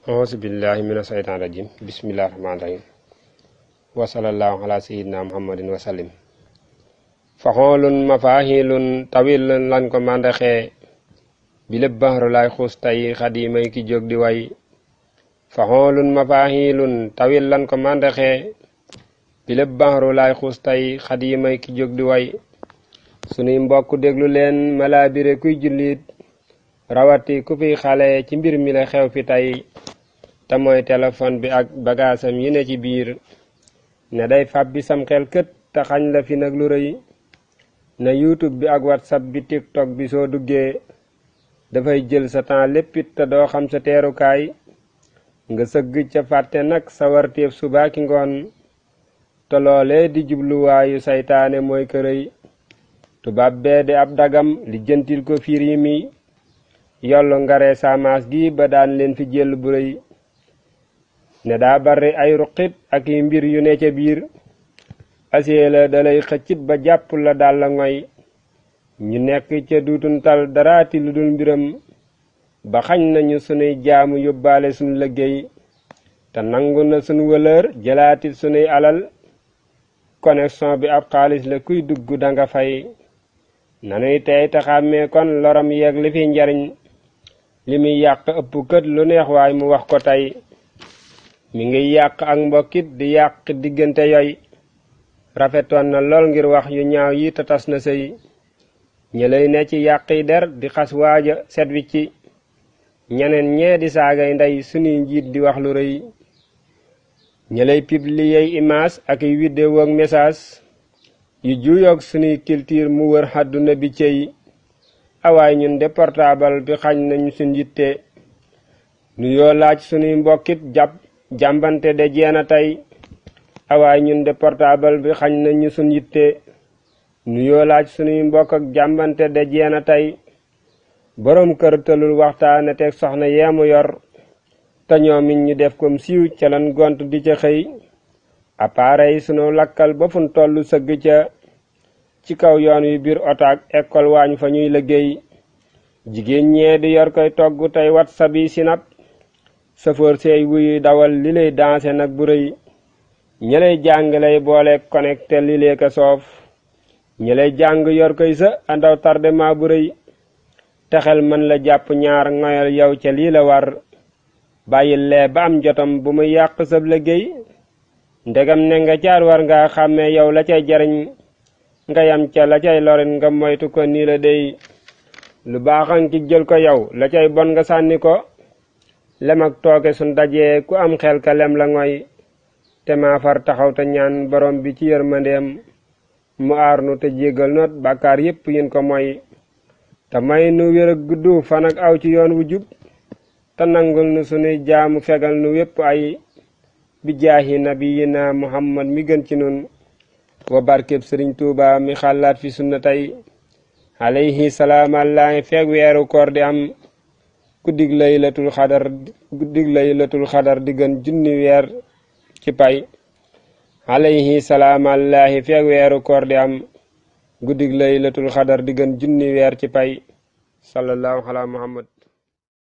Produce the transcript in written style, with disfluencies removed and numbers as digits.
auzu billahi mina shaytaan rajim bismillahi rahmaani rahim wa sallallahu ala sayyidina muhammadin wa sallim faxoolun mafaahilun tawilun lan ko màndaxee bi lépp baxaru laay xuus tay xadimay ki jóg di way faxoolun mafaahilun tawil lan ko màndaxee bi lépp baxaru laay xuus tay xadimay ki jóg di way sunuy mbokk déglu leen malaabire kuy jullit rawati ku fi xale ci mbir mi la xew fi tey te mooy téléphone bi ak bagaasam yi ne ci biir ne day fab bi sam xel kët te xañ la fi nag lu rëy na youtube bi ak whatsapp bi tiktok bi soo duggee dafay jël sa temps léppit te doo xam sa teerukaay nga sëgg ca fàtte nag sa warteef suba ki ngoon te loolee di jubluwaayu saytaane mooy kërëy tubaab bee di ab dagam li jëntil ko fiir yi mi yollu ngare saamaas gi ba daan leen fi jël bu rëy ne daa bari ay ruqit ak yi mbir yu ne ca biir asee la dalay xëccit ba jàpp la dal la ngoy ñu nekk ca duutuntal daraati lu dul mbiram ba xañ nañu sunuy jaamu yóbbaale sunu liggéey te nangu na sunu wëlër jëlaatit sunuy alal connexion bi ab xaalis la kuy dugg danga fay nanuy tey te xàmmee kon loram yeeg li fi njariñ li muy yàq ëpp kët lu neex waay mu wax ko tey mi ngi yàq ak mbokkit di yàq diggante yoy rafetoon na lool ngir wax yu ñaaw yi te tas na sëy ñi lay ne ci yàqi der di xas waaja set wi ci ñeneen ñee di saagay ndey sunuy njiit di wax lu rëy ñi lay publier image ak i vidéo ak message yu juyoog sunuy culture mu wër àdduna bi cey awaay ñun de portable bi xañ nañu suñ yitte nu yoo laaj sunuy mbokkit jàmbante de jeena tey awaay ñun de portable bi xañ nañu suñ yitte nu yoo laaj sunuy mbokk ak jàmbante de jeena tey boroom kër tëlul waxtaane teg soxna yeemu yor te ñoomit ñu def kom siiw ca lan gont di ca xëy appareil sunu lakkal ba fun tollu sëgg ca ci kaw yoon wi biir otaak école waañ fa ñuy liggéey jigéen ñee di yor koy togg tey whatsapp yi sinap safoor seey wuy dawal li lay danse nag bu rëy ñi lay jàng lay boole connecté li lee ka soof ñi lay jàng yor koy sa andaw tardement bu rëy texel mën la jàpp ñaar ngoyal yow ca lii la war bàyyil lee ba am jotam bu mu yàq sab liggéey ndegam ne nga caar war nga xàmmee yow la cay jariñ nga yam ca la cay lorin nga moytu ko nii la dey lu baaxan ci jël ko yow la cay bon nga sànni ko lem ak tooke suñ dajee ku am xel ka lem la ngoy te maa far taxaw te ñaan borom bi ci yërmandeem mu aar nu te jéggal not bàkkaar yépp yin ko moy te may nu wér ak guddu fan ak aw ci yoon wu jub te nangul nu sunuy jaamu fegal nu wépp ay bi jaahi nabiyina muhammad mi gën ci nun wa barkeb sëriñ tuuba mi xalaat fi sunna tey alayhi salaamallaahi feeg weeru koor di am guddig laylatul xadar di gën junni weer ci pay alayhi salaamallaahi feeg weeru koor di am guddig laylatul xadar di gën junni weer ci pay sallallahu ala muhammad